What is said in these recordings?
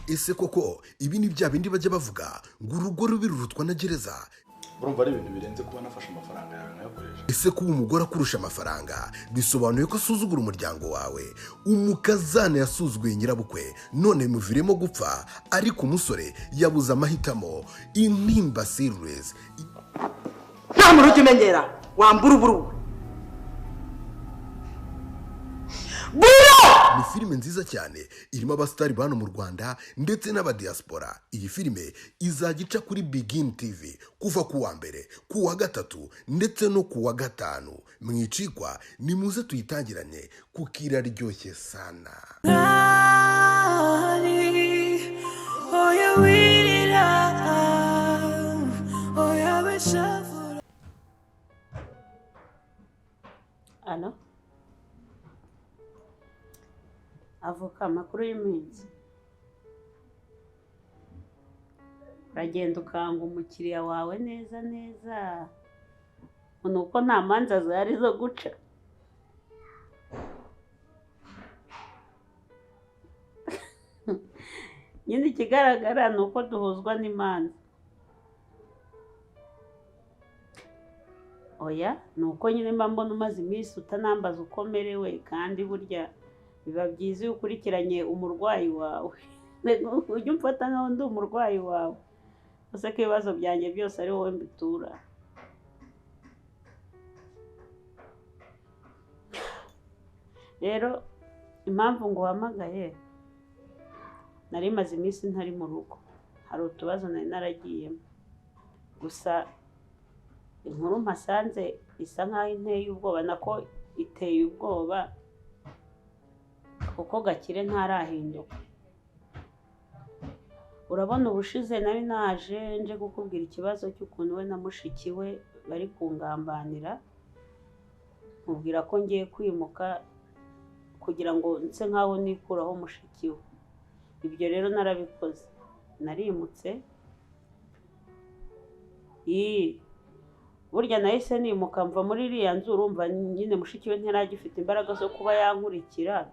Ese koko ibi ni bya bindi bajya bavuga ngo urugo rubi rurutwa na gereza? Urumva ari ibintu birenze kuba nafashe amafaranga yawe nkayakoresha. Ese kuba umugore akurusha amafaranga bisobanuye ko asuzugura umuryango wawe? Umukazana yasuzuguye nyirabukwe none bimuviremo gupfa, ariko umusore yabuze amahitamo. Intimba Series. Nta muntu ujya umenyera wambura uburu. Ni filime nziza cyane irimo abasitari bano mu Rwanda ndetse n'abadiaspora. Iyi filime izajya ica kuri Begin TV kuva ku wa mbere, ku wa gatatu ndetse no ku wa gatanu. Mwicikwa, nimuze tuyitangirane kuko iraryoshye sana. Alo? Avoka, amakuru y'iminsi. Uragenda ukanga umukiriya wawe neza neza, ni uko nta manza zihari zo guca. Nyine ikigaragara ni uko duhuzwa n'imanza. Oya, ni uko nyine mba mbona umaze iminsi utanambaza uko merewe, kandi burya biba byiza iyo ukurikiranye umurwayi wawe. Ujya umfata nkaho ndi umurwayi wawe, gusa ko ibibazo byanjye byose ari wowe mbitura. Rero impamvu nguhamagaye, nari maze iminsi ntari mu rugo, hari utubazo nari naragiyemo. Gusa inkuru mpasanze isa nkaho inteye ubwoba, nako iteye ubwoba, kuko Gakire ntarahinduka. Urabona ubushize nari naje nje kukubwira ikibazo cy'ukuntu we na mushiki we bari kungambanira, nkubwira ko ngiye kwimuka kugira ngo nse nkaho nikuraho mushiki we. Ibyo rero narabikoze, narimutse. Burya nahise nimuka mva muri iriya nzu. Urumva nyine mushiki we ntaragifite imbaraga zo kuba yankurikira,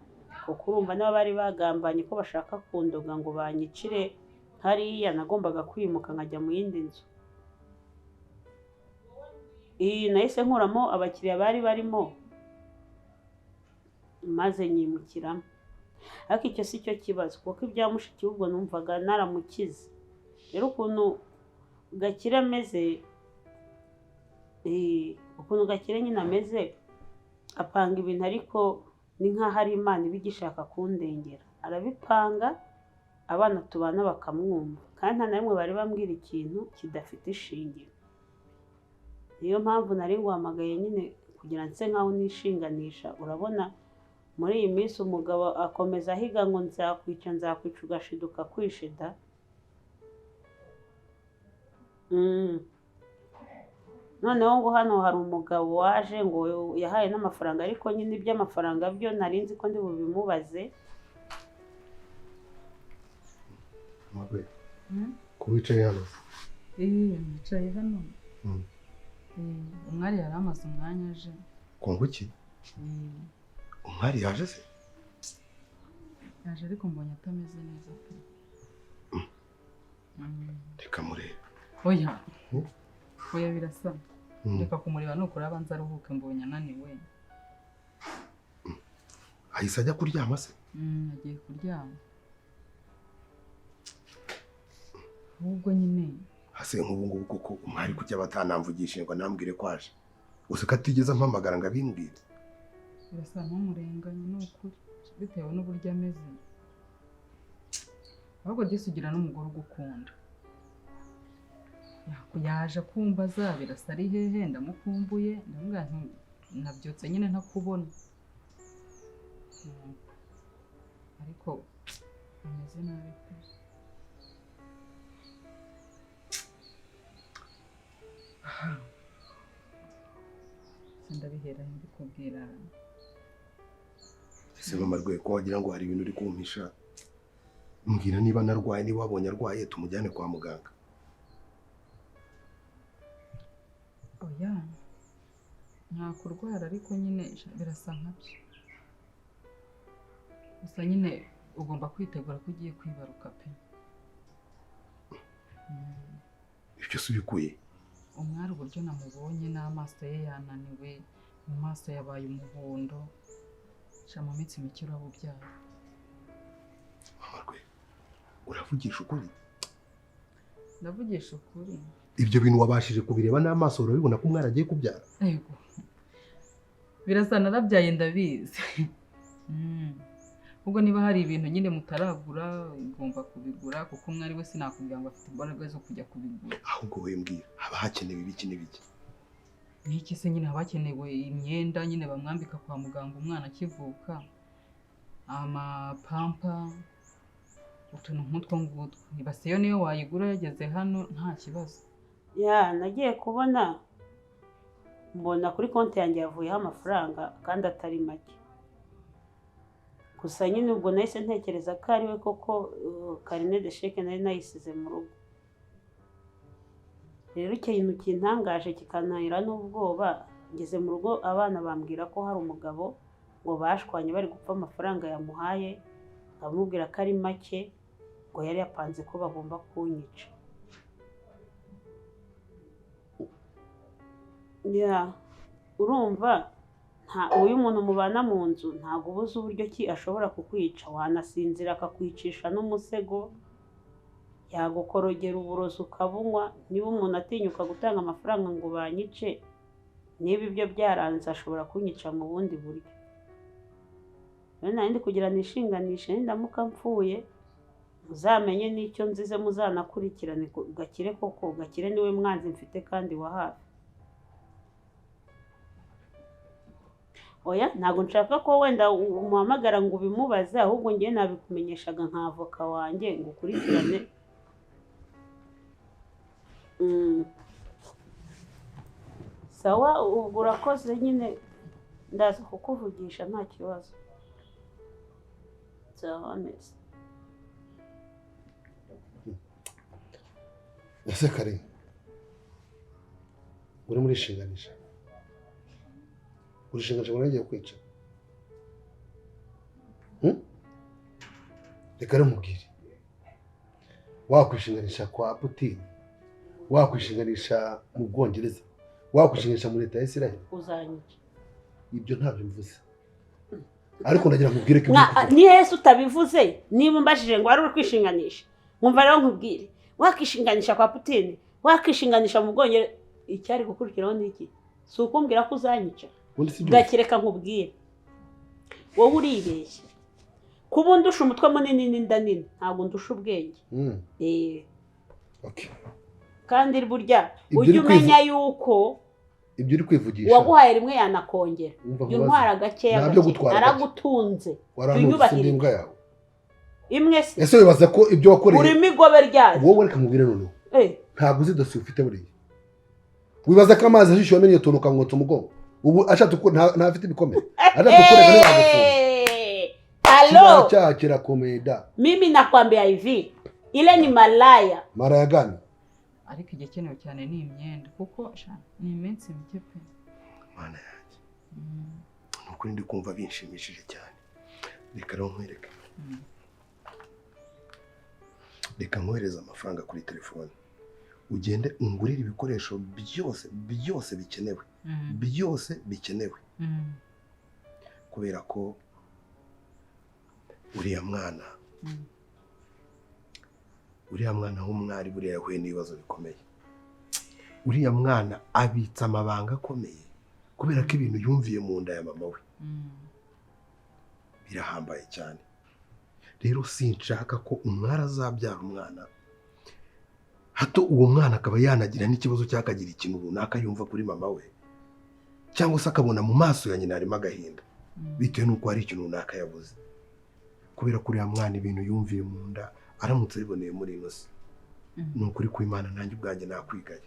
kuko urumva niba bari bagambanye ko bashaka kundoga ngo banyicire hariya, nagombaga kwimuka nkajya mu yindi nzu. Iyi nahise nkuramo abakiriya bari barimo maze nyimukiramo. Ariko icyo si cyo kibazo, kuko ibya mushiki ubwo numvaga naramukize. Rero ukuntu Gakire ameze, ukuntu Gakire nyine ameze, apanga ibintu ariko ni nkaho ari Imana iba igishaka kundengera. Arabipanga, abana tubana bakamwumva, kandi nta na rimwe bari bambwira ikintu kidafite ishingiro. Niyo mpamvu nari nguhamagaye nyine kugira nse nkaho nishinganisha. Urabona muri iyi minsi umugabo akomeza ahiga ngo nzakwica nzakwica, ugashiduka kwishida. Noneho ngo hano hari umugabo waje ngo yahaye n'amafaranga, ariko nyine iby'amafaranga byo nari nzi ko ndi bubimubaze. Ko wicaye hano? Nicaye hano. Umwari yari amaze umwanya aje. Kongo ki? Umwari yaje se? Yaje ariko mbonye atameze neza pe. Reka murebe. Oya. Oya birasa. Reka kumureba nukuri abanza aruhuke, mbonye ananiwe. Ahise ajya kuryama se? Agiye kuryama. Ahubwo nyine hase nk'ubu ngubu koko umwari kujya batanamvugisha ngo nambwire ko aje. Gusa ko atigeze ampamagara ngo abimbwire. Birasa ntumurenganye ni ukuri, bitewe n'uburyo ameze. Ahubwo disi ugira n'umugore ugukunda. Yaje kumbaza birasa ari hehe, ndamukumbuye, ndamubwira nti nabyutse nyine ntakubona. Ariko ameze nabi pe. Ndabihera mbikubwira. Ese mama rwe ko wagira ngo hari ibintu uri kumpisha? Mbwira niba narwaye, niba wabonye arwaye tumujyane kwa muganga. Oya, nta kurwara ariko nyine birasa nkabyo. Gusa nyine ugomba kwitegura ko ugiye kwibaruka pe. Ibyo si ubikuye? Umwari uburyo namubonye n'amaso ye yananiwe, mu maso yabaye umuhondo. Sha mu minsi mike uraba ubyara. Mama rwe, uravugisha ukuri? Ndavugisha ukuri. Ibyo bintu wabashije kubireba n'amaso, urabibona ko umwana agiye kubyara? Yego. Birasa narabyaye ndabizi. Ubwo niba hari ibintu nyine mutaragura ugomba kubigura, kuko umwari we sinakubwira ngo afite imbaraga zo kujya kubigura. Ahubwo wowe mbwira, haba hakenewe ibiki n'ibiki? N'iki se nyine, haba hakenewe imyenda nyine bamwambika kwa muganga umwana akivuka, amapampa, utuntu nk'utwo ngutwo. Ibase yo niyo wayigura yageze hano nta kibazo. Ya, nagiye kubona mbona kuri konti yanjye yavuyeho amafaranga kandi atari make. Gusa nyine ubwo nahise ntekereza ko ari we koko, carnet de chèque nari nayisize mu rugo. Rero ikintu kintangaje kikantera n'ubwoba, ngeze mu rugo abana bambwira ko hari umugabo ngo bashwanye bari gupfa amafaranga yamuhaye, amubwira ko ari make, ngo yari yapanze ko bagomba kunyica. Ya, urumva nta uyu muntu mubana mu nzu ntabwo ubuze uburyo ki ashobora kukwica, wanasinzira akakwicisha n'umusego, yagukorogera uburozi ukabunywa. Niba umuntu atinyuka gutanga amafaranga ngo banyice, niba ibyo byaranze ashobora kunyica mu bundi buryo. Rero nari ndi kugira nishinganishe, nindamuka mpfuye muzamenye n'icyo nzize, muzanakurikirane Gakire koko. Gakire niwe mwanzi mfite kandi wa hafi. Oya, ntabwo nshaka ko wenda umuhamagara ngo ubimubaze, ahubwo ngiye nabikumenyeshaga nka avoka wanjye ngo ukurikirane. Sawa, ubwo urakoze nyine, ndaza kukuvugisha nta kibazo. Sawa meza. Ese kare uri muri shinganisha, urishinganisha ngo nagiye kwica? Reka rero nkubwire, wakwishinganisha kwa Putin, wakwishinganisha mu Bwongereza, wakwishinganisha muri leta ya Israel, uzanyica. Ibyo ntabyo mvuze, ariko ndagira nkubwire ko ni Yesu utabivuze. Niba umbajije ngo wari uri kwishinganisha, nkumva rero nkubwire, wakishinganisha kwa Putin, wakishinganisha mu Bwongereza, icyari gukurikiraho ni iki? Si ukumbwira ko uzanyica. Gakireka nkubwire, wowe uribeshya. Kuba undusha umutwe munini n'inda nini ntabwo ndusha ubwenge. Okay. Kandi burya ujye umenya yuko ibyo uri kwivugisha uwaguhaye rimwe yanakongera. Jya untwara gakeya, naragutunze, warantunze imbwa yawe imwe se. Ese wibaza ko ibyo wakoreye urimo igobe ryayo? Wowe reka nkubwire noneho, ntabwo uzi dosiye ufite buriya. Wibaza ko amazi ashyushye wamenye utuntu ukamwotsa umugongo? Ubu ashatse ko ntafite ibikomere, ashatse kureka ntibagufunga. Halo, cyaha kirakomeye da. Mimi nakwambia hivi, ile ni malaya. Maraya gani? Ariko igikenewe cyane ni imyenda, kuko ni iminsi mike pe. Mana yanjye, nukuri ndi kumva binshimishije cyane. Reka rero nkwereke, reka nkohereze amafaranga kuri telefone, ugende ungurire ibikoresho byose byose bikenewe, byose bikenewe, kubera ko uriya mwana, uriya mwana w'umwari buriya yahuye n'ibibazo bikomeye. Uriya mwana abitsa amabanga akomeye kubera ko ibintu yumviye mu nda ya mama we birahambaye cyane. Rero sinshaka ko umwari azabyara umwana, hato uwo mwana akaba yanagira n'ikibazo cyakagira ikintu runaka yumva kuri mama we, cyangwa se akabona mu maso ya nyina harimo agahinda bitewe n'uko hari ikintu runaka yabuze. Kubera ko uriya mwana ibintu yumviye mu nda aramutse abiboneye muri ino si, ni ukuri kw'Imana nanjye ubwanjye nakwigaye,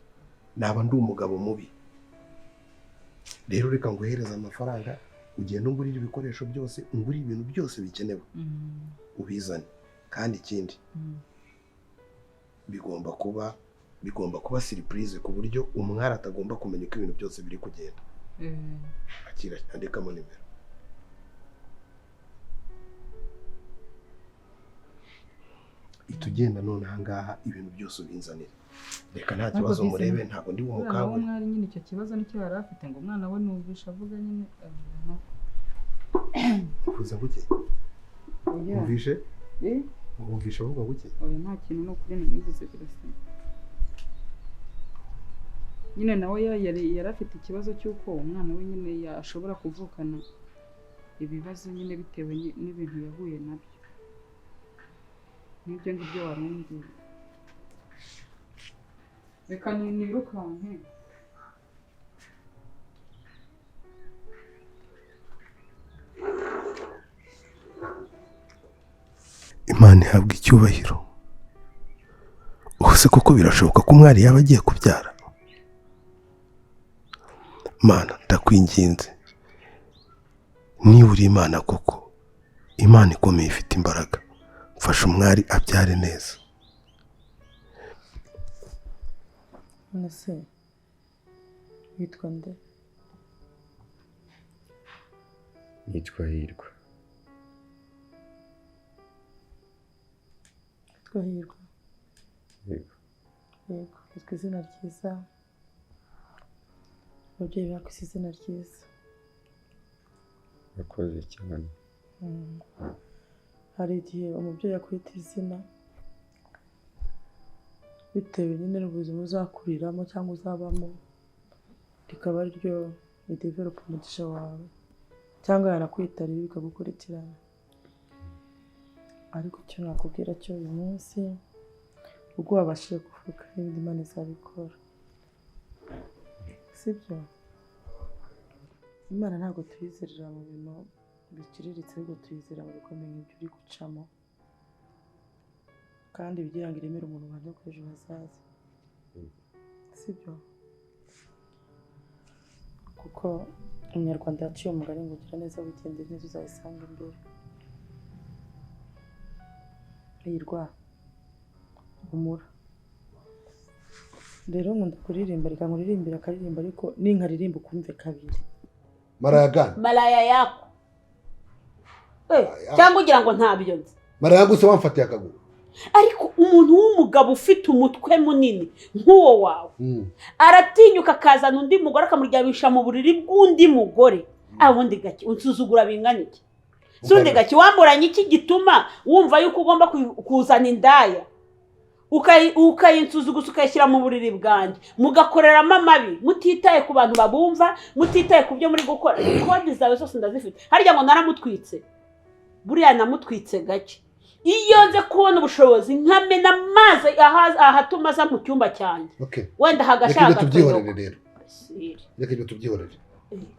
naba ndi umugabo mubi. Rero reka nguhereze amafaranga, ugende ungurire ibikoresho byose, ungurire ibintu byose bikenewe, ubizane. Kandi ikindi, bigomba kuba surprise ku buryo umwari atagomba kumenya uko ibintu byose biri kugenda. Akira, andikamo nimero. Itugenda none ahangaha ibintu byose ubinzanira. Reka nta kibazo murebe, ntabwo ndi bumukangure. Mwari nyine icyo kibazo nicyo yari afite, ngo umwana we numvisha avuga nyine. Uvuze guke? Umvishe? Umvishe avuga guke? Oya nta kintu, ni ukuri narivuze birasa. Nyine nawe yari afite ikibazo cy'uko umwana we nyine yashobora kuvukana ibibazo nyine bitewe n'ibintu yahuye nabyo. Nibyo ngibyo warumbwiye. Reka nirukanke. Imana ihabwa icyubahiro. Ubuse koko birashoboka ko umwari yaba agiye kubyara? Mana ndakwinginze, niba uri Imana koko, Imana ikomeye ifite imbaraga, mfasha umwari abyare neza. None se witwa nde? Nitwa Hirwa. Witwa Hirwa? Yego. Yego, witwa izina ryiza. Ababyeyi bakwise izina ryiza. Urakoze cyane. Hari igihe umubyeyi akwita izina bitewe nyine n'ubuzima uzakuriramo cyangwa uzabamo, rikaba ariryo ridevelopa umugisha wawe, cyangwa yanakwita ribi bikagukurikirana. Ariko icyo nakubwira cyo uyu munsi, ubwo wabashije kuvuga n'ibindi Imana izabikora, sibyo? Imana ntabwo tuyizerera mu bintu biciriritse, ahubwo tuyizera mu bikomeye nk'ibyo uri gucamo, kandi bigira ngo iremere umuntu uhamya ko ejo hazaza, sibyo? Kuko Umunyarwanda yaciye umugani ngo ugira neza wigendere neza uzayisanga imbere. Hirwa, humura. Rero nkunda kuririmba, reka nkuririmbire akaririmba, ariko ninkaririmba ukumve kabiri. Maraya gani? Maraya yako. Cyangwa ugira ngo ntabyo nzi. Maraya gusa wamfatiye akaguru. Ariko umuntu w'umugabo ufite umutwe munini nk'uwo wawe aratinyuka akazana undi mugore akamuryamisha mu buriri bw'undi mugore. Abundi gake unsuzugura bingana iki? Sundi gake wamburanye iki gituma wumva yuko ugomba kuzana indaya ukayinsuzuguza ukayishyira mu buriri bwanjye, mugakoreramo amabi mutitaye ku bantu babumva, mutitaye ku byo muri gukora. Kode zawe zose ndazifite. Harya ngo naramutwitse, buriya namutwitse gake. Iyo nze kubona ubushobozi nkamena amazi ahatuma aza mu cyumba cyanjye, wenda hagashaka. Reka tubyihorere rero, reka ibyo tubyihorere.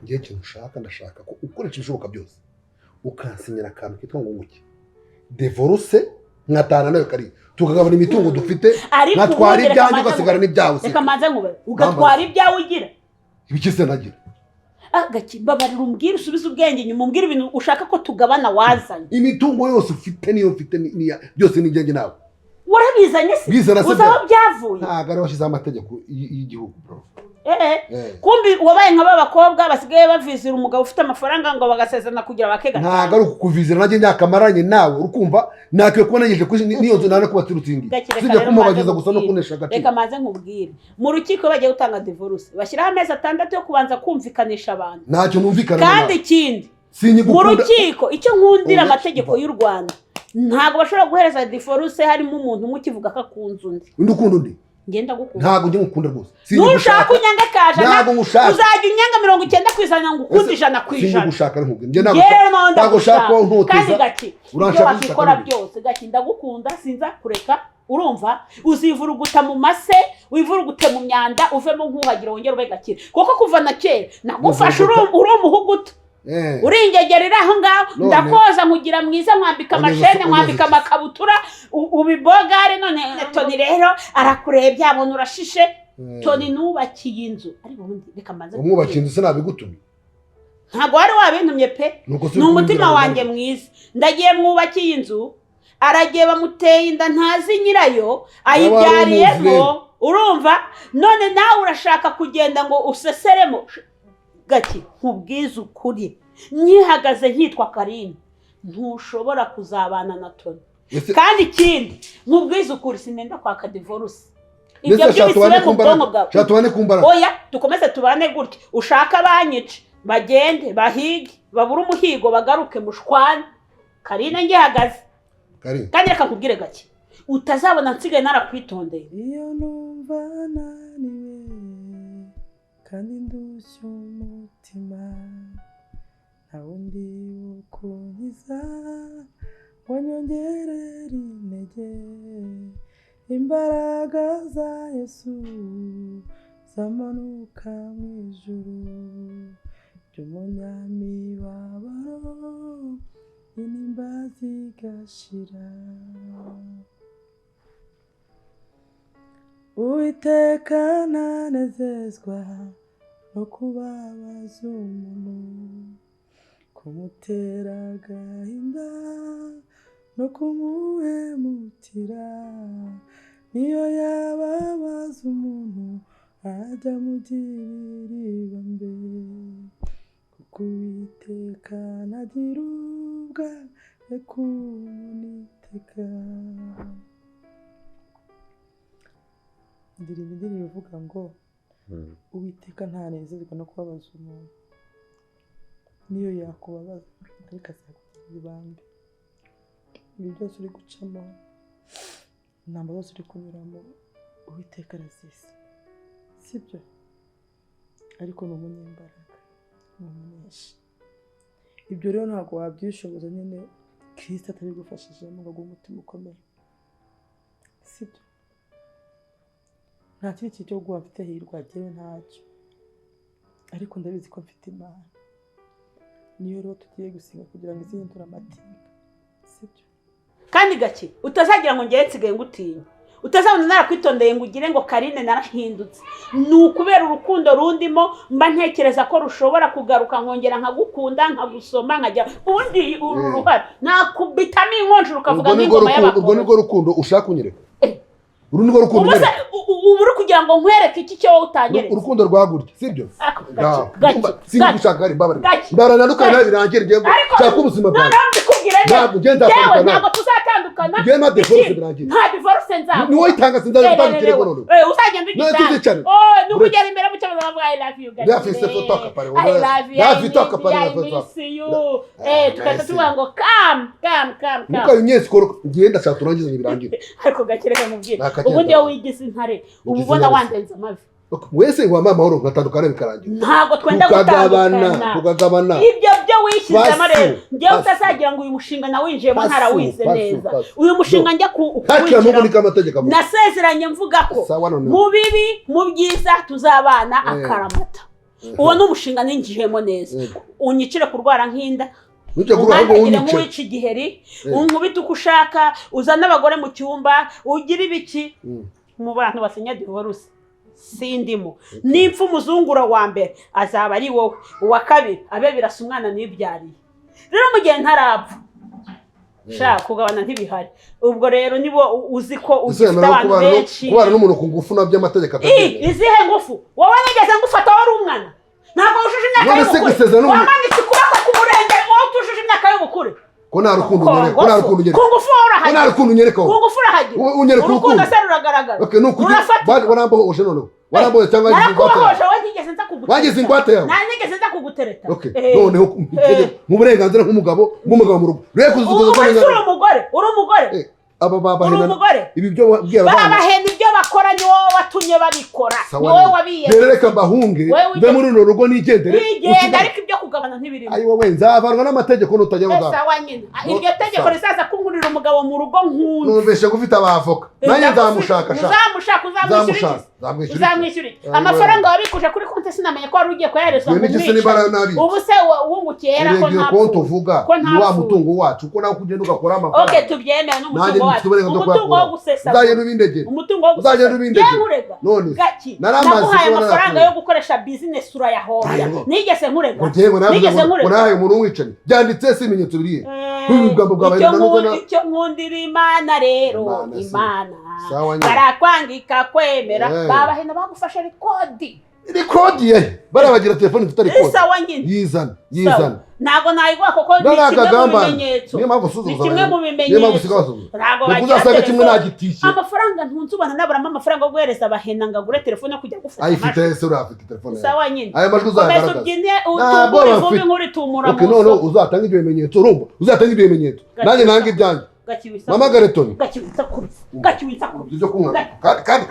Ngiye ikintu ushaka, ndashaka ko ukoresha ibishoboka byose ukansinyira akantu kitwa ngo nguke divorce, nkatana nayo kari tukagabana imitungo dufite, nkatwara ibyanjye ugasigara n'ibyawe. Reka manze nkube ugatwara ibyawe ugira ibiki se nagira? Gake mbabarira, umbwire usubize ubwenge nyuma, umbwire ibintu ushaka ko tugabana wazanye. Imitungo yose ufite niyo mfite, byose ni ibyanjye nawe. Warabizanye se? Uzi aho byavuye? Ntabwo ari washyizeho amategeko y'igihugu bro. Kumbi wabaye nka babakobwa basigaye bavizira umugabo ufite amafaranga ngo bagasezerana kugira bakega. Ntabwo ari ukukuvizira, nanjye nyakamaranye nawe urukumva nakwiye kuba nagejeje kuri niyo nzu nane kuba turutsingi. Sijya kumubagiza gusa no kunesha agaciro. Reka maze nkubwire, mu rukiko bagiye gutanga divorce bashyiraho amezi 6 yo kubanza kumvikanisha abantu. Ntacyo numvikana. Kandi ikindi mu rukiko icyo nkundira amategeko y'u Rwanda, ntabwo bashobora guhereza divorce harimo umuntu umwe ukivuga ko akunze undi. Undi ukunda undi? Ngenda gukunda. Ntabwo njye ngukunda rwose. Nushaka unyanga kaje, ntabwo ngushaka. Uzajya unyanga 90% ngo ukunde 100%. Singushaka nkubwira. Njye ntabwo ushaka ko ntoteza. Kandi gake uranshaka wakikora byose. Gake ndagukunda, sinza kureka. Urumva uzivuruguta mu mase, wivurugute mu myanda, uvemo nkuhagira wongere ube gakire. Kuko kuva na kera nagufasha uri umuhuguta. Uringegerera aho ngaho, ndakoza nkugira mwiza, nkwambika amashene, nkwambika amakabutura, ubibogare. None Toni rero arakurebye abona urashishe. Toni nubakiye inzu, ariko ubundi reka mbanze umwubakiye inzu sinabigutumye. Ntabwo wari wabintumye pe, ni umutima wanjye mwiza. Ndagiye mwubakiye inzu, aragiye bamuteye inda ntazi nyirayo, ayibyariyemo. Urumva none nawe urashaka kugenda ngo useseremo. Gake nkubwize ukuri, nkihagaze nkitwa Karine, ntushobora kuzabana na Toni. Kandi ikindi nkubwize ukuri, sinenda kwaka divorce. Ibyo by'ibisibe mu bwonko bwawe. Tubane ku mbaraga. Oya, dukomeze tubane gutya. Ushaka banyice, bagende bahige, babure umuhigo, bagaruke mushwane. Karine ngihagaze. Kandi reka nkubwire gake, utazabona nsigaye narakwitondeye. Iyo numva naniwe kandi ndushya umutima, nta wundi wo kunkiza wanyongerera intege. Imbaraga za Yesu zamanuka mu ijuru, by'umunyamibabaro intimba zigashira. Uwiteka ntanezezwa no kubabaza umuntu, kumutera agahinda no kumuhemukira. Niyo yababaza umuntu ajya amugirira ibambe, kuko Uwiteka ntagira ubwawe kumuniteka. Ndirimba indirimbo ivuga ngo Uwiteka ntanezezwa no kubabaza umuntu, niyo yakubabaza ariko azakugirira ibambe. Ibi byose uri gucamo, intambara zose uri kunyuramo, Uwiteka arazizi, sibyo? Ariko ni umunyembaraga, ni umunyeshi. Ibyo rero ntabwo wabyishoboza nyine Kristo atabigufashijemo ngo aguhe umutima ukomeye, sibyo? Nta kindi kintu cyo guha mfite Hirwa, jyewe ntacyo, ariko ndabizi ko mfite Imana. Niyo rero tugiye gusenga kugira ngo izihindure amateka, sibyo? Kandi gake utazagira ngo ngewe nsigaye ngutinya, utazabona narakwitondeye ngo ugire ngo Karine narahindutse. Ni ukubera urukundo rundimo, mba ntekereza ko rushobora kugaruka nkongera nkagukunda, nkagusoma, nkajya ubundi uru ruhara nakubitamo inkonji rukavuga nk'ingoma y'abakobwa. Urwo nirwo rukundo ushaka kunyereka? Uru nirwo rukundo ubu uri kugira ngo nkwereke iki cyo wowe utanyeretse? Urukundo rwagurya, sibyo? Singushaka ari mbabarira. Mbabarira nawe birangire, ngiye nshaka ubuzima bwawe. Ntabwo ntabwo tuzatandukana. Nta divorce birangiye. Nta divorce nzaba. Ni wowe itanga, sinzajya gutanga ikirego none. Uzagenda ugitanga. Oh, ni ukugera imbere mu cyumba bavuga I love you guys. I love you. I miss you. Tukahita tuvuga ngo come come come come. Muka unyesi ngenda ndashaka turangize birangire. Ariko gakireka mubwire. Ubundi iyo wigize intare uba ubona wandenze amavi. Wese wampa amahoro nkatandukana bikarangira. Ntabwo twenda gutandukana. Tukagabana. Ibyo byo wishyizemo rero, njyewe utazagira ngo uyu mushinga nawinjiyemo ntarawize neza. Uyu mushinga njya kuwinjiramo. Nasezeranye mvuga ko mu bibi mu byiza tuzabana akaramata. Uwo ni umushinga ninjiyemo neza. Unyicire kurwara nk'inda, unkandagire nk'uwica igiheri, unkubite uko ushaka, uzane abagore mu cyumba, ugire ibiki. Mu bantu basinya divorce sindimo. Nimpfa umuzungura wa mbere azaba ari wowe, uwa kabiri abe birasa umwana nibyariye. Rero mu gihe ntarapfa sha kugabana ntibihari. Ubwo rero nibo uzi ko ugifite abantu benshi kubana n'umuntu ku ngufu nabyo amategeko atabyemera. Izihe ngufu? Wowe nigeze ngufata wari umwana, ntabwo wujuje imyaka y'ubukure. Wamanitse ukuboko ku murenge wowe utujuje imyaka y'ubukure. Ko nta rukundo unyereka, ko nta rukundo unyereka. Ku ngufu wowe urahagira. Ko nta rukundo unyereka wowe. Ku ngufu urahagira. Unyereka urukundo se ruragaragara. Okay, nuko warambohoje noneho. Warambohoje cyangwa wagize ingwate yawe. Narakubohoje, wowe ntigeze nza kugutereta. Wagize ingwate yawe. Nta nigeze nza kugutereta. Okay, noneho mu burenganzira nk'umugabo, nk'umugabo mu rugo. Reka uzuzuza ko uri umugore, uri umugore. Aba babahena. Ibi byo wabwiye abana. Babahena ibyo bakora ni wowe watumye babikora. Ni wowe wabiye. Rero reka mbahunge, mve muri runo rugo nigendere. Nigenda ariko ibyo kugabana ntibirimo. Ayi wowe nzavanwa n'amategeko nutajya ngo. Sawa nyine. Iryo tegeko rizaza kunkurira umugabo mu rugo nkunda. Numvise ko ufite abavoka. Nanjye nzamushaka sha. Uzamushaka, uzamwishyura iki? Uzamwishyura iki? Amafaranga wabikuje kuri konti sinamenye ko wari ugiye kuyaherezwa mu mwica. Ubu se wungukiye era ko nta. Konti uvuga ni wa mutungo wacu ko nawe kugenda ugakora amafaranga. Okay, tubyemeye n'umutungo wacu. Umutungo wo gusesa. Uzagenda ubindegere. Umutungo wo gusesa. Uzagenda ubindegere. None naramaze amafaranga yo gukoresha business urayahombya. Nigeze nkurega. Nigeze nkurega. Nawe umuntu wicaye. Byanditse si ibimenyetso biriye. Ubugabo bwawe icyo nkundira Imana rero Imana. Barakwangika kwemera babahena bagufashe rekodi. Record ye barabagira telefone tutari kode. Sawa nyine. Yizana yizana. Ntago nayiguha kuko ni kimwe mu bimenyetso. Niyo mpamvu usuzuza. Ni kimwe mu bimenyetso. Niyo mpamvu usigaye wasuzuza. Ntago bagira uzasanga kimwe nagitishye. Amafaranga ntunze ubona naburamo amafaranga yo guhereza abahena ngo agure telefone yo kujya gufata. Ayifite se urafite telefone. Sawa nyine. Aya majwi uzayagaragaza. Ntabwo ivumbi nkuri tumura mu. None uzatanga ibyo bimenyetso urumva uzatanga ibyo bimenyetso. Nanjye nanga ibyanjye. Mama Garetoni. Gakiwitsa kuri. Gakiwitsa kuri. Ibyo kunywa. Kandi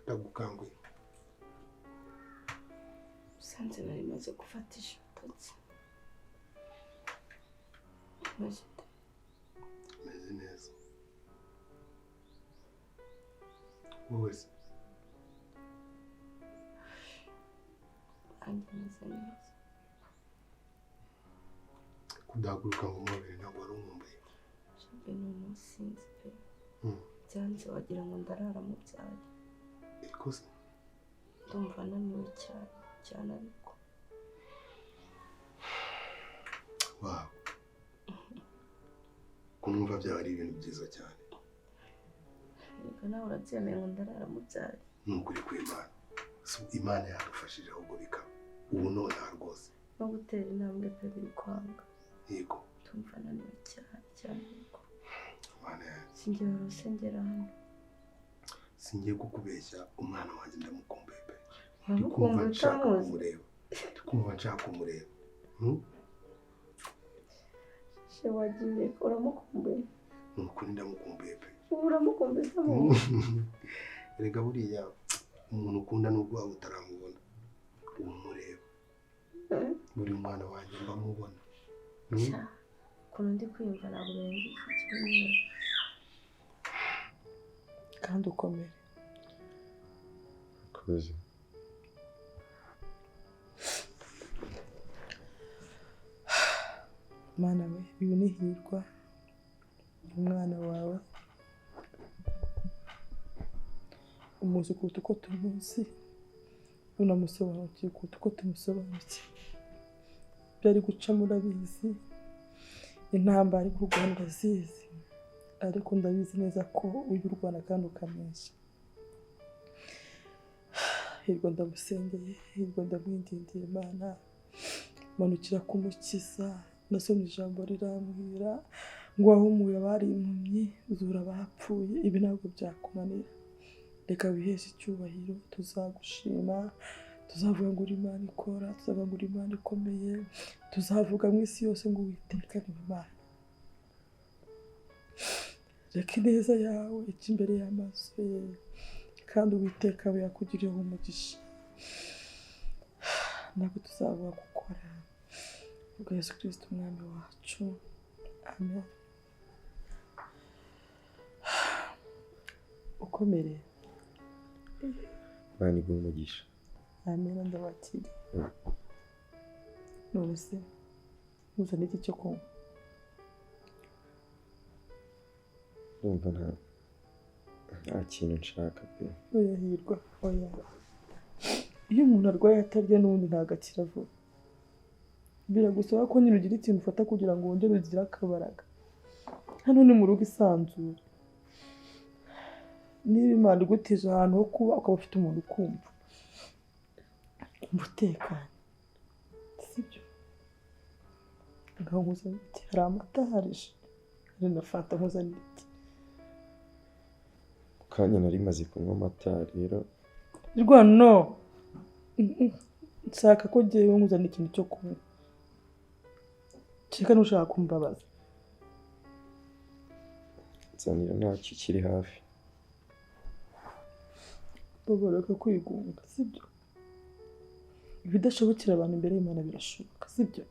ndagukanguye. Usanze nari maze gufatisha ibitotsi. Meze neza. Wowe se? Nanjye meze neza. Kudahaguruka ngo umubiri ntabwo wari unkumbuye. Shabe noneho sinzi pe. Byanze wagira ngo ndarara mu byaye. Ikoze. Ndumva naniwe cyane cyane ariko. Wow. Kumva byaba ari ibintu byiza cyane. Reka nawe urabyemeye ngo ndarara mu byaye. Ni ukuri kw'Imana. Imana yadufashije ahubwo bikaba. Ubu nonaha rwose. No gutera intambwe pe biri kwanga. Yego. Ndumva naniwe cyane cyane ariko. Imana yanjye. Sinjye warusengera hano. Singiye kukubeshya umwana wanjye ndamukumbuye pe. Uramukumbuye utamuzi? Ndikumva nshaka kumureba. She wagiye uramukumbuye? Ni ukuri ndamukumbuye pe. Uramukumbuye utamuzi? Erega buriya umuntu ukunda nubwo waba utaramubona uba umureba. Buri mwana wanjye mba mubona. Ukuntu ndi kwiyumva ntabwo birenze iki cyumweru. Kandi ukomere. Koze. Mana we, uyu ni Hirwa, umwana wawe. Umuzi kuruta uko tumuzi, unamusobanukiwe kuruta uko tumusobanukiwe. Ibyo ari gucamo urabizi, intambara ari kurwana urazizi, ariko ndabizi neza ko ujya urwana kandi ukanesha. Hirwa ndamusengeye, Hirwa ndamwingingiye Imana, manukira kumukiza. Nasomye ijambo rirambwira ngo wahumuye abari impumyi, uzura abapfuye, ibi ntabwo byakunanira. Reka wiheshe icyubahiro, tuzagushima, tuzavuga ngo uri Imana ikora, tuzavuga ngo uri Imana ikomeye, tuzavuga mu isi yose ngo Uwiteka ni Imana. Reka ineza yawe ice imbere y'amaso ye, kandi Uwiteka abe yakugiriyeho umugisha. Ntabwo tuzavuga gukora. Ubwo Yesu Kristo umwami wacu. Amen. Ukomere. Imana iguhe umugisha. Amen, ndabakiriye. None se muzane iki cyo kunywa? Ndumva nta kintu nshaka pe. Oya Hirwa, oya. Iyo umuntu arwaye atarya n'ubundi ntabwo akira vuba. Biragusaba ko nyine ugira ikintu ufata kugira ngo wongere ugire akabaraga. Hano ni mu rugo isanzure. Niba Imana igutije ahantu ho kuba ukaba ufite umuntu ukumva, umva utekanye, sibyo? Ngaho nkuzanire iki? Hari amata, hari ji, hari na fanta, nkuzanire iki? Kanya nari maze kunywa amata rero. Hirwa no. Nshaka ko ngewe nkuzanira ikintu cyo kunywa. Kereka nushaka kumbabaza. Nzanira ntacyo kiri hafi. Babareka kwigunga, sibyo? Ibidashobokera abantu imbere y'Imana birashoboka, sibyo?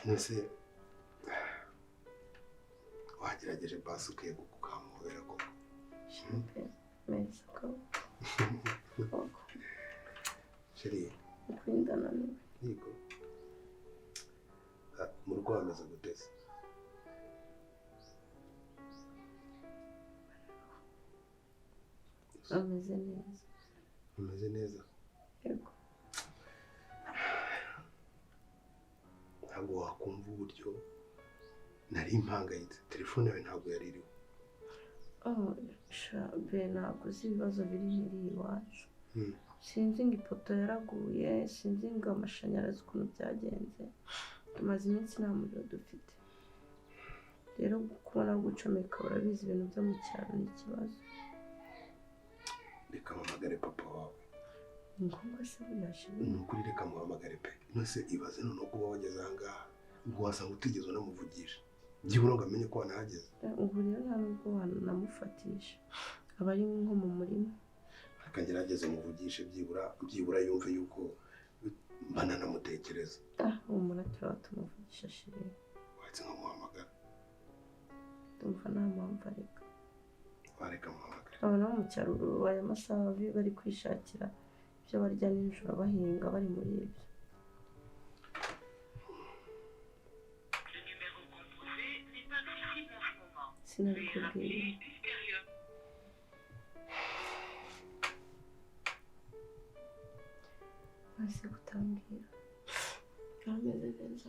Nese wagerageje basi ukwiye kukamuhobera koko. Meza ko. Sheri. Ukwindana niwe. Yego. Mu rugo hameze gute se? Ameze neza. Ameze neza? Yego. Ntabwo wakumva uburyo nari mpangayitse, telefone yawe ntabwo yari iriho. Oh, be ntabwo uzi ibibazo biri hiriya iwacu. Sinzi ngo ipoto yaraguye, sinzi ngo amashanyarazi ukuntu byagenze. Tumaze iminsi nta muriro dufite. Rero kubona gucomeka urabizi ibintu byo mu cyaro ni ikibazo. Reka mpamagare papa wawe. Ni ngombwa se buriya sheri? Ni ukuri reka muhamagare pe. None se ibaze noneho kuba wageze aha ngaha, ubwo wasanga utigeze unamuvugisha. Byibura ngo amenye ko wanahageze. Ubu rero nta nubwo wanamufatisha. Aba ari nko mu murima. Reka ngerageze muvugishe byibura yumve yuko mba nanamutekereza. Humura turaba tumuvugisha sheri. Wahise nkamuhamagara. Ndumva nta mpamvu areka. Wareka muhamagara. Abantu bo mu cyaro aya masaha bari kwishakira ibyo barya nijoro bahinga bari muri ibyo. Sinabikubwiye. Ese kutambwira. Ameze neza.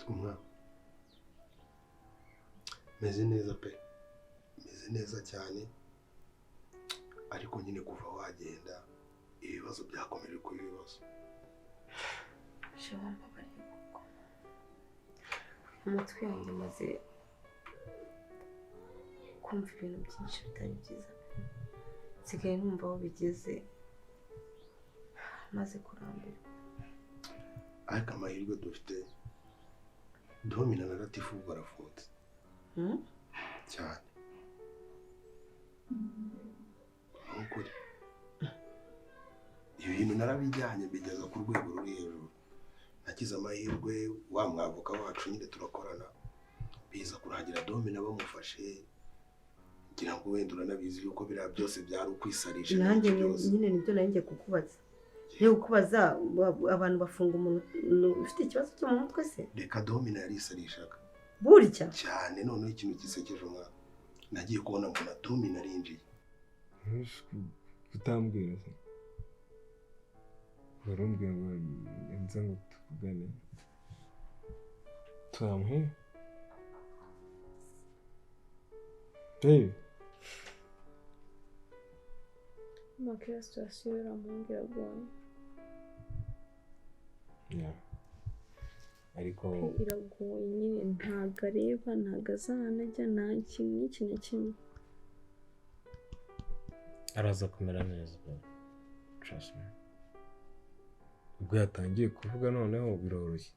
Umwana. Meze neza pe. Meze neza cyane. Ariko nyine kuva wagenda ibibazo byakomeje kuba ibibazo. Shaba mbabariye kuko umutwe wanjye maze kumva ibintu byinshi bitari byiza pe. Nsigaye numva aho bigeze maze kurambirwa. Ariko amahirwe dufite Domina na Latifu barafunze. Cyane. Nukuri. Ibintu narabijyanye bigeza ku rwego ruri hejuru. Nakize amahirwe wa mwavoka wacu nyine turakorana. Biza kurangira Domina bamufashe. Ngira ngo wenda uranabizi yuko biriya byose byari ukwisarisha. Nanjye nyine nibyo nanjye kukubaza. Yo kubaza abantu bafunga umuntu ufite ikibazo cyo mu mutwe se? Reka Domina yarisarishaga. Burya cyane noneho ikintu gisekeje umwana. Nagiye kubona mbona Domina arinjiye. Kutambwira se? Warumbwiye ngo nze ngo tuvugane. Turamuhe? Hey. Makira situation iramuhungu iragoye. Yeah. Ariko iragoye nyine ntabwo areba ntabwo azanajya nta kintu n'iki na kimwe. Araza kumera neza bro. Trust me. Ubwo yatangiye kuvuga noneho biroroshye.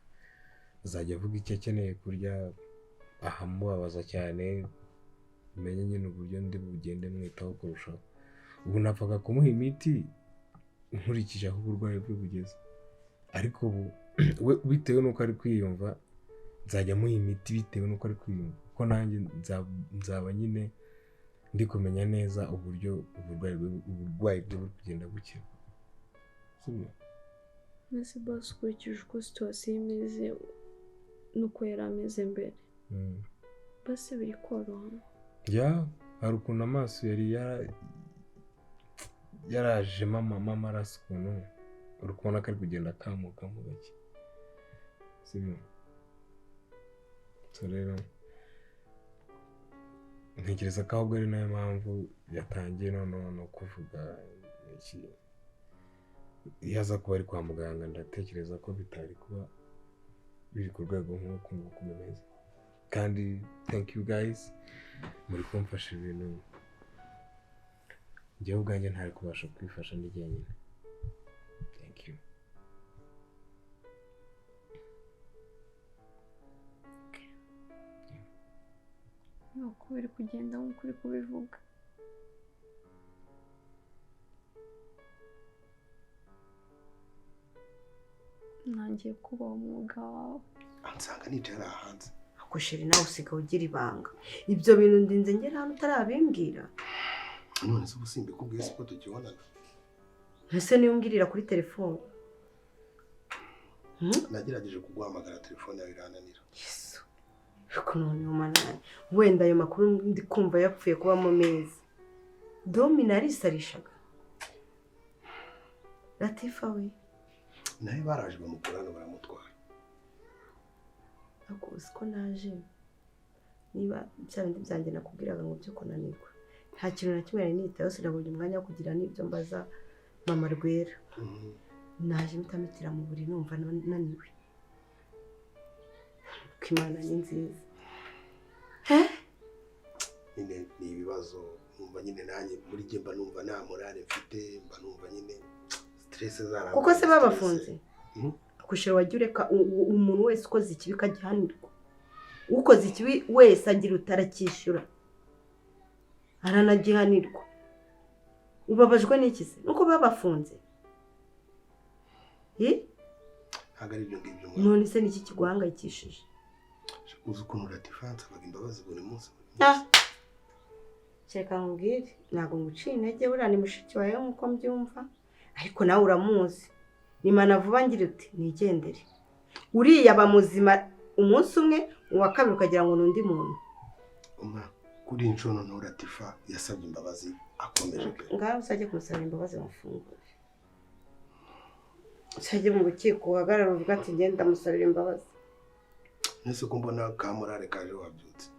Azajya avuga icyo akeneye kurya ahamubabaza cyane umenye nyine uburyo ndi bugende mwitaho kurushaho. Ubu napfaga kumuha imiti nkurikije aho uburwayi bwe bugeze. Ariko ubu we bitewe n'uko ari kwiyumva nzajya muha imiti bitewe n'uko ari kwiyumva. Kuko nanjye nzaba nyine ndi kumenya neza uburyo uburwayi bwe buri kugenda bukira. Sibyo? Nese basi ukurikije uko situation imeze n'uko yari ameze mbere. Basi biri koroha. Ya, hari ukuntu amaso yari yarajemo amaraso ukuntu uri kubona ko ari kugenda akamukamo gake. Sibyo? So rero ntekereza ko ahubwo ari nayo mpamvu yatangiye noneho no kuvuga iki. Iyo aza kuba ari kwa muganga ndatekereza ko bitari kuba biri ku rwego nk'uku nguku bimeze. Kandi thank you guys, muri kumfasha ibintu njyewe ubwanjye ntari kubasha kwifasha ndi jyenyine. Thank you. Nuko biri kugenda nk'uko uri kubivuga. Ntangiye kubaha umwuga wawe. Ansanga nicaye ari hanze. Ako sheri nawe usigaye ugira ibanga. Ibyo bintu ndinze ngera hano utarabimbwira. None se ubu simbikubwiye siko tukibonana? Ese niyo umbwirira kuri telefone? Nagerageje kuguhamagara telefone yawe irananira. Yesu. Ariko noneho manani wenda ayo makuru ndi kumva yapfuye kubamo meza. Domina arisarishaga. Latifa we nawe baraje bamukura hano baramutwara. Ariko uzi ko naje niba bya bindi byanjye nakubwiraga ngo byo kunanirwa, nta kintu na kimwe nari nitayeho, sinabonye umwanya wo kugira n'ibyo mbaza mama Rwera. Naje mpita mu buriri numva naniwe. Ko Imana ni nziza. Nyine ni ibibazo numva nyine nanjye muri jye mba numva nta morale mfite, mba numva nyine stress zarambaye. Kuko se babafunze? Kushira wajya ureka umuntu wese ukoze ikibi kagihanirwa. Ukoze ikibi wese agira utarakishyura, aranagihanirwa. Ubabajwe n'iki se? Nuko babafunze. Ntabwo ari ibyo ngibyo. None se niki kiguhangayikishije? Uzi ukuntu Latifa yansabaga imbabazi buri munsi. Kereka nkubwire, ntabwo nguciye intege, buriya ni mushiki wawe nk'uko mbyumva, ariko nawe uramuzi. Nimana vuba ngira uti nigendere. Uriya aba muzima umunsi umwe, uwa kabiri ukagira ngo ni undi muntu. Umwa kuri inshuro noneho Latifa yasabye imbabazi akomeje pe. Ngaho uzajye kumusabira imbabazi bamufungure. Uzajye mu rukiko uhagarare uvuga ati ngenda ndamusabira imbabazi. Nese ko mbona ka morale kaje wabyutse.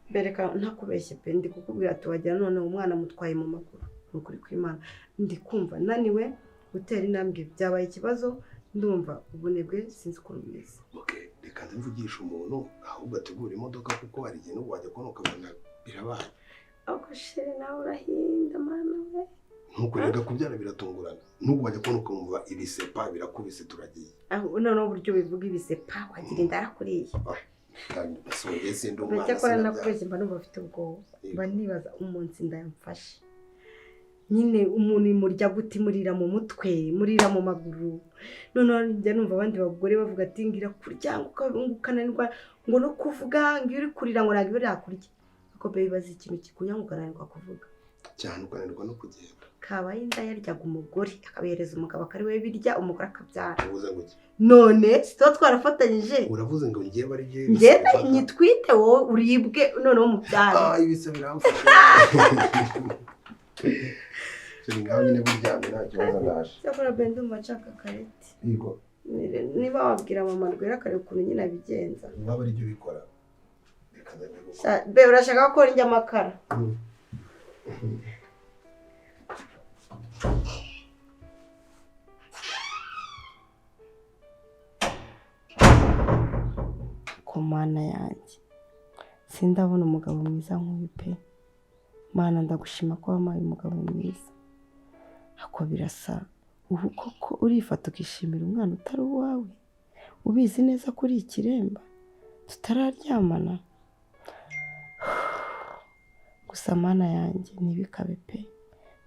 Bereka ntakubeshye pe, ndi kukubwira ati wagira none umwana mutwaye mu maguru. Ni ukuri kw'Imana ndi kumva naniwe gutera intambwe, byabaye ikibazo, ndumva ubunebwe sinzi ukuntu bimeze. Okay, reka nze mvugisha umuntu ahubwo ategura imodoka kuko hari igihe n'ubu wajya kubona ukabona birabaye. Ako sheri nawe urahinda mana we. Nkuko rega kubyara biratungurana. N'ubu wajya kubona ukumva ibisepa birakubise turagiye. Aho noneho uburyo bivuga ibisepa wagira inda arakuriye. Kandi basongeye sindi umwana. Cyakora nakubeshye mba numva mfite ubwoba. Mba nibaza umunsi ndayamfashe. Nyine umuntu imurya gute, murira mu mutwe, murira mu maguru. Noneho njya numva abandi bagore bavuga ati ngira kurya ukananirwa ngo no kuvuga, ngo iyo uri kurira ngo ntabwo irakurya. Ariko be bibaza ikintu kikurya ngo ukananirwa kuvuga. Cyane ukananirwa no kugenda. Kabaye inda yaryaga umugore akabihereza umugabo akari we birya, umugore akabyara. Uvuze ngo iki? None tuba twarafatanyije. Uravuze ngo ngiye bari giye. Ngiye nyitwite wowe uribwe noneho mubyara. Ah, ibise biramfasha. Turi ngaho nyine buryamye nta kibazo ndaje. Cyakora be ndumva nshaka kareti. Yego. Niba wabwira mama Rwera akareba ukuntu nyine abigenza. Waba ari byo ubikora. Reka ndabikora. Be urashaka ko ndya amakara? Ku Mana yanjye sindabona umugabo mwiza nk'uyu pe. Mana ndagushima ko wampaye umugabo mwiza. Ako birasa ubu koko urifata ukishimira umwana utari uwawe, ubizi neza ko uri ikiremba tutararyamana. Gusa Mana yanjye ntibikabe pe,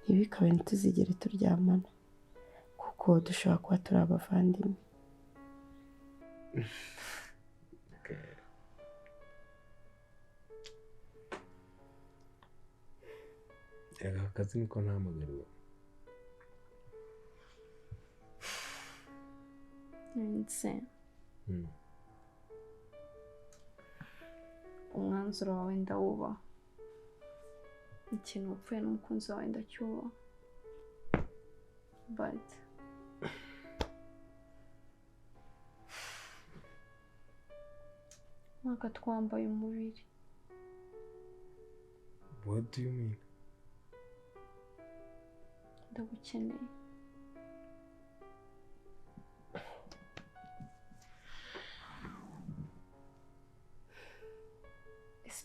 ntibikabe, ntituzigere turyamana kuko dushobora kuba turi abavandimwe. Aka kazi niko ntahamagariwe. Ndetse umwanzuro wawe ndawubaha, ikintu wapfuye n'umukunzi wawe ndacyubaha, but mwaka twambaye umubiri. What do you mean? Ndagukeneye.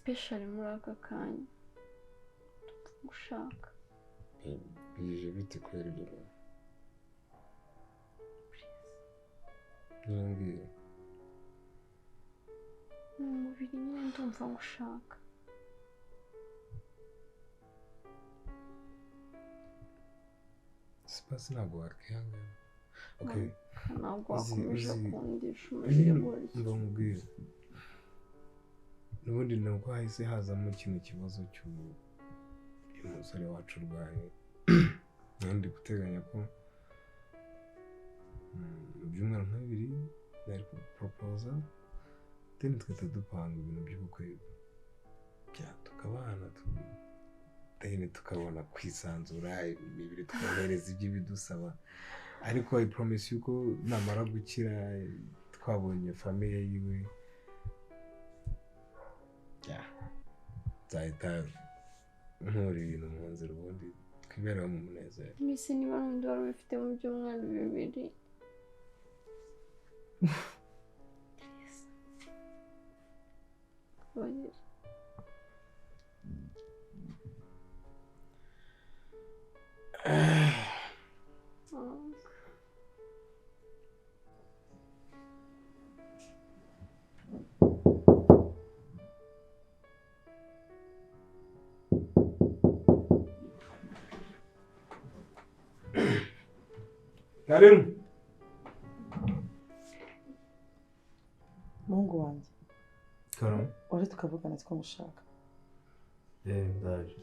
Especially muri aka kanya. Gushaka. Bije bite kubera ibyo bintu? Nyirambwira. Mu mubiri nyine ndumva ngushaka. Sipasi ntabwo wakihangana. Okay. Ntabwo wakomeje kundisha umubiri gutya. Mba nkubwire. N'ubundi ni uko hahise hazamo kino kibazo cy'uyu musore wacu urwaye. Ndi guteganya ko mu byumweru nka bibiri nari kuporopoza, then tugahita dupanga ibintu by'ubukwe, tukabana, then tukabona kwisanzura imibiri, tukahereza ibyo bidusaba. Ariko I promise yuko namara gukira twabonye famiye yiwe, nzahita nkura ibintu mu nzira ubundi twibera mu munezero. Mbese niba n'undi wari ubifite mu byumweru bibiri. Please. Karim. Muhungu wanjye. Karim. Wari tukavugana siko mushaka. Ndaje.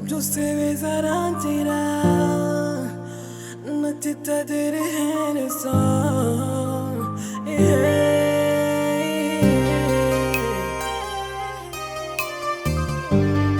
Byose bizarangira natitadere henesa.